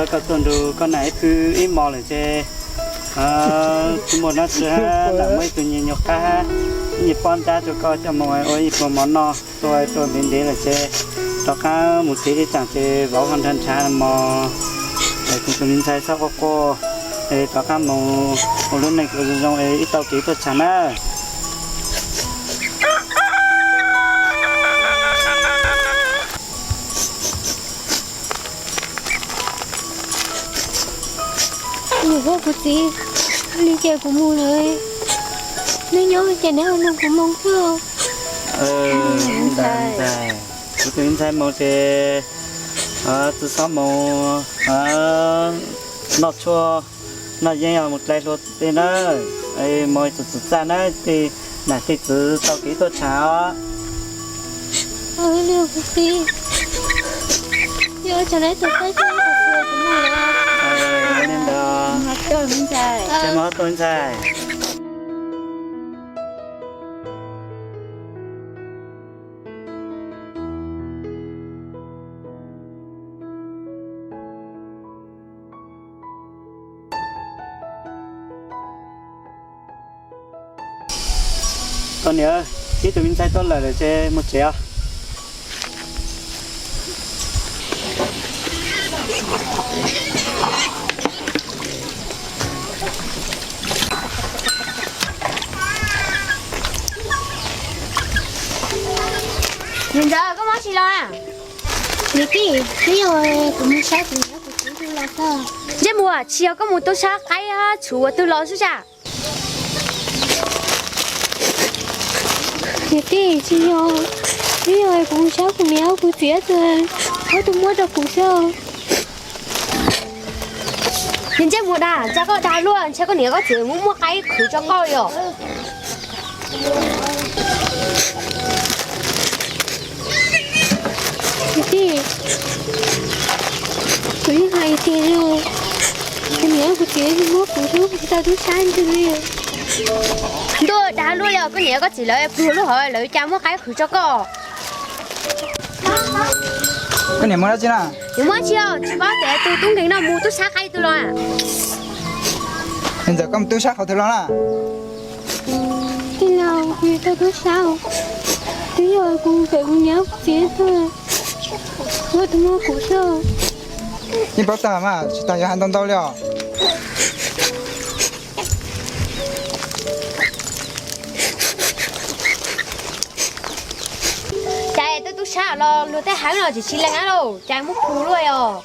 Koj tuaj nrug koj nam ib pw ib hmo lawm ces tsis muaj dab tsi hab, lam muab ib tug nyias nyuag qab, ib nyuag pob nrab rua koj coj mus ua ib pluag mov noj, tua tua ntev ntev lawm ces rov qab mus tsev ib tsaam ces vauv ho nrhav nrhav mog. Es kuv tus me ntxhais txhob quaj quaj, es rov qab mus ua lub neej zoo zoo es ib tau kev tuaj tsham na. Kuv txiv, li ces kuv mus lawm, neb nyob ces neb ua nug kuv moo xwb. Ntxhais, kuv tus me ntxhais mus ces tsi xob mus noj tshuaj noj yeeb, mus dlai hlua tej na, mus txhum txhum txaj na, tej nam tej txwv tau kev tuaj tsham os. Ua li ntawd, ntxhais. Koj niam, ib tug me ntxhais tuaj lawm lawm ces mus tsev os. Niam ntxawm, koj mus dab tsi los? Niam tij, twb yog kuv mus saib kuv niam kuv txiv twg los xwb. Ntsej muag, tsis yog koj mus tub sab qaib tshum ua twg los xwb sas? Niam tij, tsis yog, twb yog kuv mus saib kuv niam kuv txiv twg, ob tug muab rau kuv xwb. Niag ntsej muag dag, ntshai koj dag luaj, ntshai koj niam koj txiv muab muab qaib qhwv rau koj li os. Niam tij, kuv yeej hais tiag li, kuv niam kuv txiv muab kuv rau kuv tsis tau tub sab ntwg li. Ntuj, dag luaj li os, koj niam koj txiv lawv pluag lub hauv lawv cas muab qaib qhwv rau koj. Koj niam mus dab tsi na? Nws muab tsis os, tsis paub tias tus tub nkeeg no mus tub sab qaib twg los. Niam ntxawm, koj mus tub sab qhov twg los na? Tij laug, kuv tsis tau tub sab, twb yog kuv pem kuv niam kuv txiv tuaj, ua tus muab kuv xwb. Yeej paub tag mas, tsis tas yuav hais ntau ntau li os. Cas tuaj tub sab los luag tej haiv no tsis tsis lees na lauj, cas muab plhus luaj os.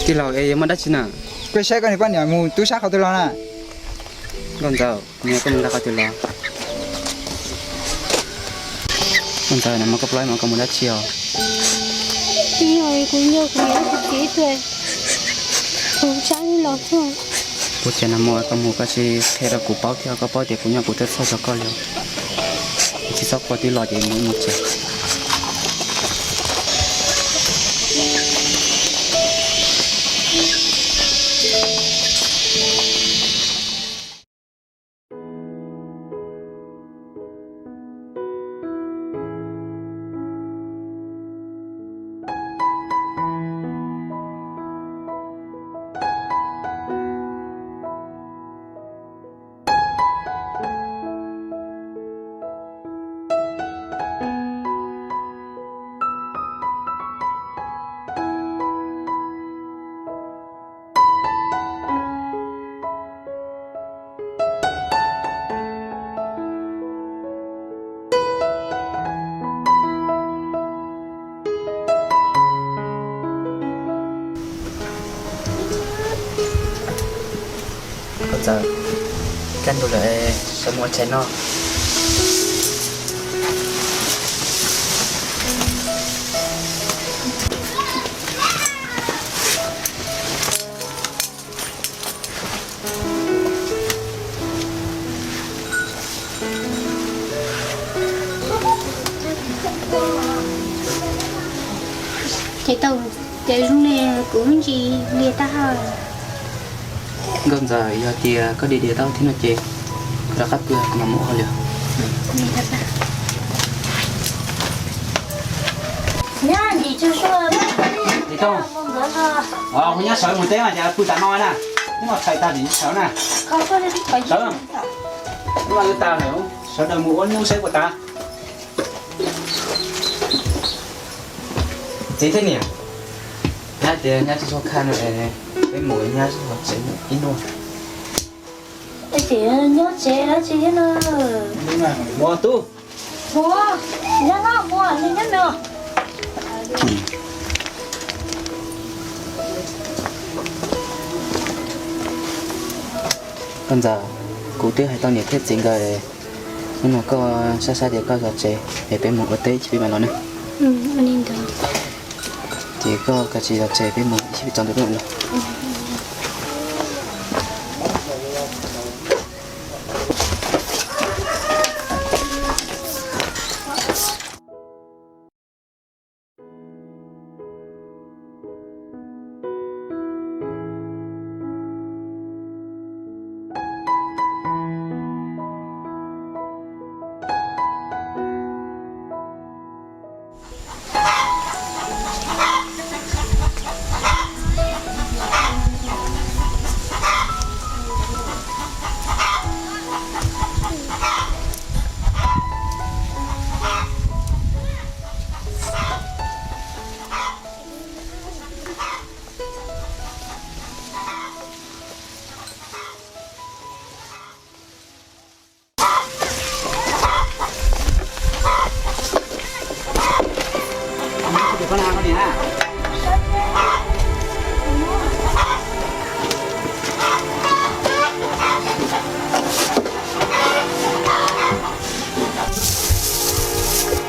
Tij laug, es yuav muaj dab tsi na? Kuv saib koj niag poj niam mus tub sab qhov twg los na. Nkauj ntxawm, kuv niam koj mus nqa qhov twg los? Nkauj ntxawm, nag hmo koj plaub hmo koj mus dab tsi os? Kuv nco kuv niam kuv txiv tuaj, kuv sab los xwb. Kuv tias nag hmo koj mus koj tsis qhia rau kuv paub thiab, koj paub tias kuv nyob kuv twb txhawj txog koj li. Kuv tsis txhob quaj, twb los ces mus mus tsev. Nkauj ntxawm, kaj ntug lawm, sawv mus ua tshais noj. Ces tau, ces zoo li kuv ntsis liag tag hab. Nkauj ntxawm, yog tias koj diam diam tau thiab no ces koj rov qab pw, kuv mam mus ua hauj lwm. Li ntawd. Hu nyab sawv mus teb mas cas pw tas no na, hnub no txhais tag tim sawv na. Sawv, hnub no wb tas lawm, sawv daws mus ua hnub saib puas tas. Txiv thiab niam, nyab tias nyab tsis tshua khaj no, peb mus nyab tsev ib hnub. Nyob tsev dab tsi thiab na? Mus tub. Mus, nyob no mus, nyob no. Koj ntxawm, kuv twb hais tau niam thiab txiv nkawd, hnub no koj saib saib tias koj zov tsev es peb mus ua teb ib chim peb mam los ne. Ces koj kav tsij zov tsev peb mus ib chim peb tsaus ntuj peb mam los.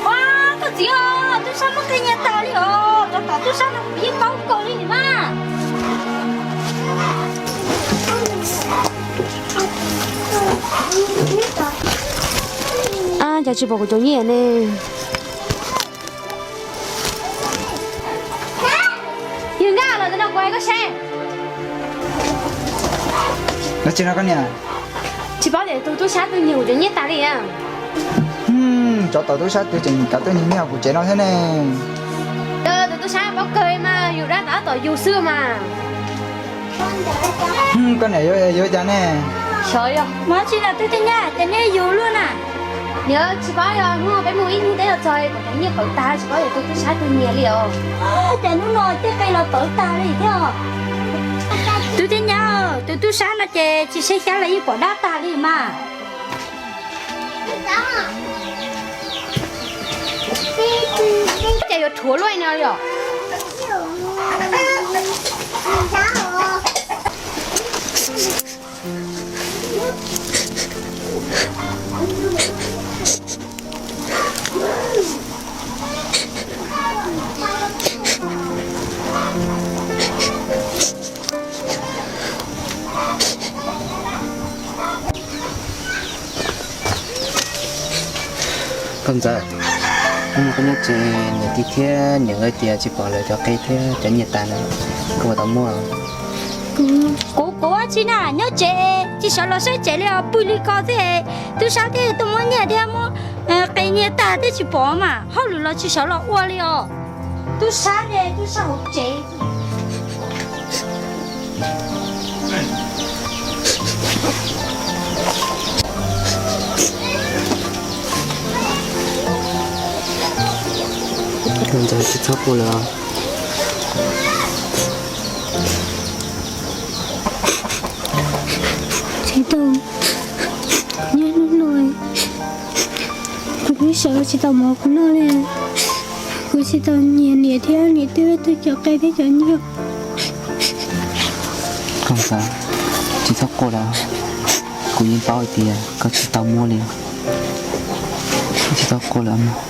Ua, koj txiv os, tub sab muab qe nyias tas li os, rov tom tub sab no kuv yeej paub kawg li mas. Cas tsis pom kuv cov nyiaj ne? Yog nkaj los ntawm no kuv hais koj seb. Dab tsi no koj niam? Tsis paub tias tus tub sab twg nyiag kuv cov nyiaj tas li. Tsov tom tub sab twg tseem kav tuaj nyiag nyiaj kuv tsev no thiab ne. Tus tub sab paub kawg mas, yus dab tom yus xwb mas. Koj niam yuav cas ne? Xyov yog mas tsis yog tus twg nyiag ces nyiag yus luaj na. Niam, tsis paub yog hnub no peb mus ib hnub teb los txog kom cov nyiaj pawv tag, tsis paub yog tus tub sab twg nyiag li os. Cas hnub no tej qe los pawv tag li thiab. Tus twg nyiag, tus tub sab no ces tsis saib xyab los yeej pom dab tag li mas. Ces yuav rhuav luaj no yom. Koj ntxawm, hnub no koj nyob tsev niam tij thiab niam nkawd tias tsis pom lawv cov qe thiab cov nyiaj tas na, koj puas tau muaj? Kuv, kuv ua tsi na, nyob tsev tsis sawv los saib tsev li os, pw li ko xwb. Tub sab thiaj tuaj muab nyiaj thiab muab qe nyiaj tag thiab tsis pom mas hauj lwm los tsis sawv los ua li os. Tub sab ne, tub sab hauv tsev. Koj ntxawm, tsis txhob quaj lawm. Tsis tau, nyob hnub no kuv twb sawv tsis tau mov kuv noj li. Kuv tsis tau nyiag niam thiab niam tij tug cov qe thiab cov nyiaj. Koj ntxawm, tsis txhob quaj lawm, kuv yeej paub hais tias koj tsis tau muab li. Tsis txhob quaj lawm mog.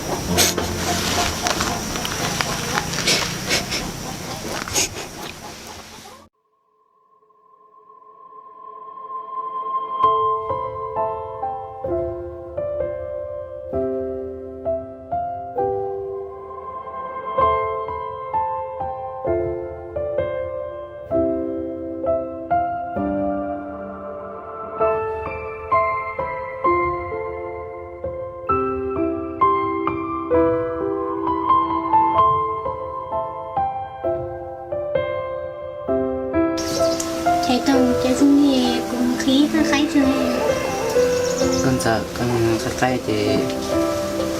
Kuv nqhis ib qab qaib tso. Koj ntxawm, koj nqhis qaib ces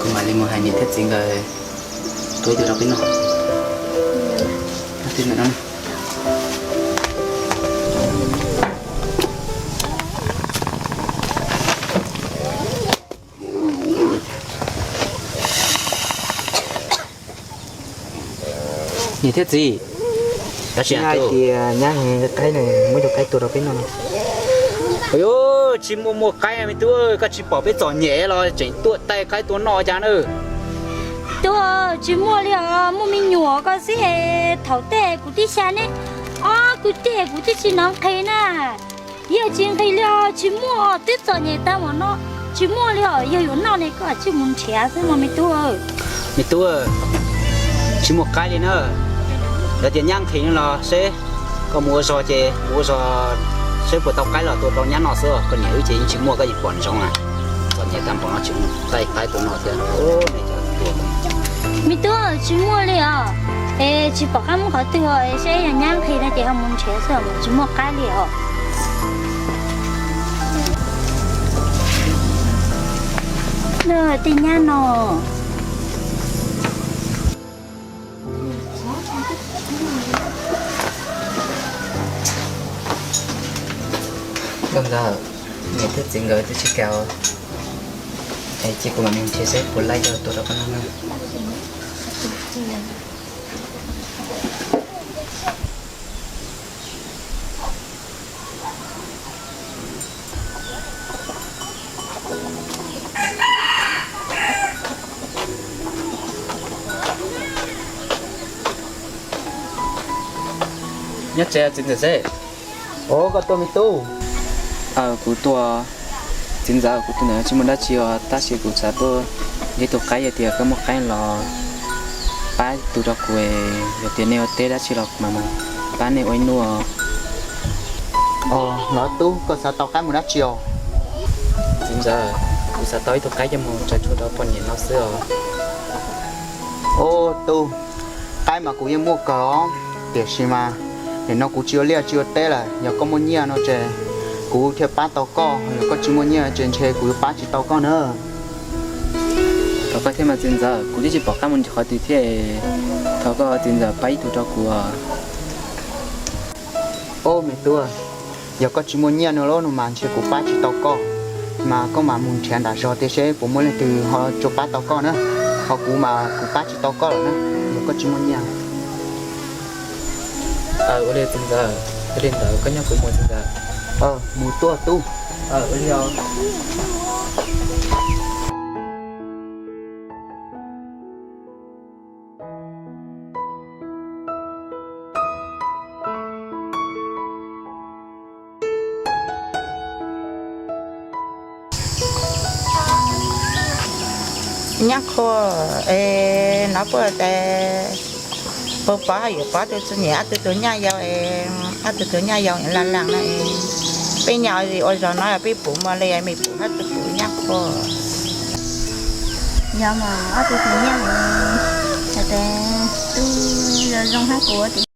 kuv mam li mus hais niam thiab txiv nkawd tua ib tug rau peb noj. Niam thiab txiv, hais tias nyab nqhis qaib ne, muab ib tug qaib tua rau peb noj no. Tsis muaj muaj qaib me tub, koj tsis pom peb txom nyem los tseem tuaj taij qaib tua noj cas na. Tub, tsis muaj li os, muaj me nyuam koj xwb es thaum tej kuv tib xya neb ob kwv tij kuv twb tsis hnov nqhis na. Yawg tsis nqhis li os, tsis muaj os, twb txom nyem tag mam no, tsis muaj li os, yawg yuav noj ne koj tsij mus nrhiav xwb mas me tub. Me tub, tsis muaj qaib li na. Lawv tias nyab nqhis no los seb, koj mus ua zog ces mus ua zog seb puas tau qaib los tua rau nyab noj xwb, koj niam wb ces yeej tsis muaj, koj yeej pom ntsoov na. Txom nyem tag npaum no tsis mus taij qaib tua noj thiab. Me tub, tsis muaj li os, es tsis pom qab muab qhov twg os, seb yog nyab nqhis no ces ho mus nrhiav xwb, tsis muaj qaib li os. Tej nyab no. Koj ntxawm, niam thiab txiv nkawd twb tsis kam, es cia kuv mam mus nrhiav seb puas laij coj tua rau koj noj na. Nyob tsev txiv ntxawm seb. Ov, koj tuaj me tub. Kuv tuaj, txiv ntxawm, kuv tuaj ntawm no tsis muaj dab tsi os, tab sis kuv xav tuaj nrhiav tus qaib, yog tias koj muaj qaib los pab tus rau kuv, yog tias nej ua teb dab tsi los kuv mam mus pab nej ua ib hnub. Los tub, koj xav tau qaib mus dab tsi os? Txiv ntxawm, kuv xav tau ib tug qaib coj mus tsaws tshuaj rau poj niam no xwb os. Ov tub, qaib mas kuv yeej muaj kawg os, tiam sis mas nim no kuv tsis ua liaj tsis ua teb lawm, yog koj muaj nyiaj no ces kuv thiaj pab tau koj, yog koj tsis muaj nyiaj ces ntshe kuv yuav pab tsis tau koj na. Thov koj thiab mas txiv ntxawm, kuv twb tsis pom qab mus nrhiav qhov twg thiab, thov koj txiv ntxawm pab ib tug rau kuv. Ov me tub, yog koj tsis muaj nyiaj no los no mas ntshe kuv pab tsis tau koj, mas koj mam mus nrhiav nram zos tias seb puas muaj leej twg ho tsuas pab tau koj na, ho kuv mas kuv pab tsis tau koj lawm na, yog koj tsis muaj nyiaj. Ua li txiv ntxawm, yog li ntawd koj nyob kuv mus txiv ntxawm. Mus tuaj tub. Nyab Qhua, es no puas tas, puas pom yuav pom tus txom nyem ob tug tus nyab yau, ob tug tus nyab yau laj lees no, peb nyob ua zog no peb puas muaj li me puv hab tus puv Nyab Qhua. Yog mas ob tug tus nyab, hais tias twb zoo zoo hab kuv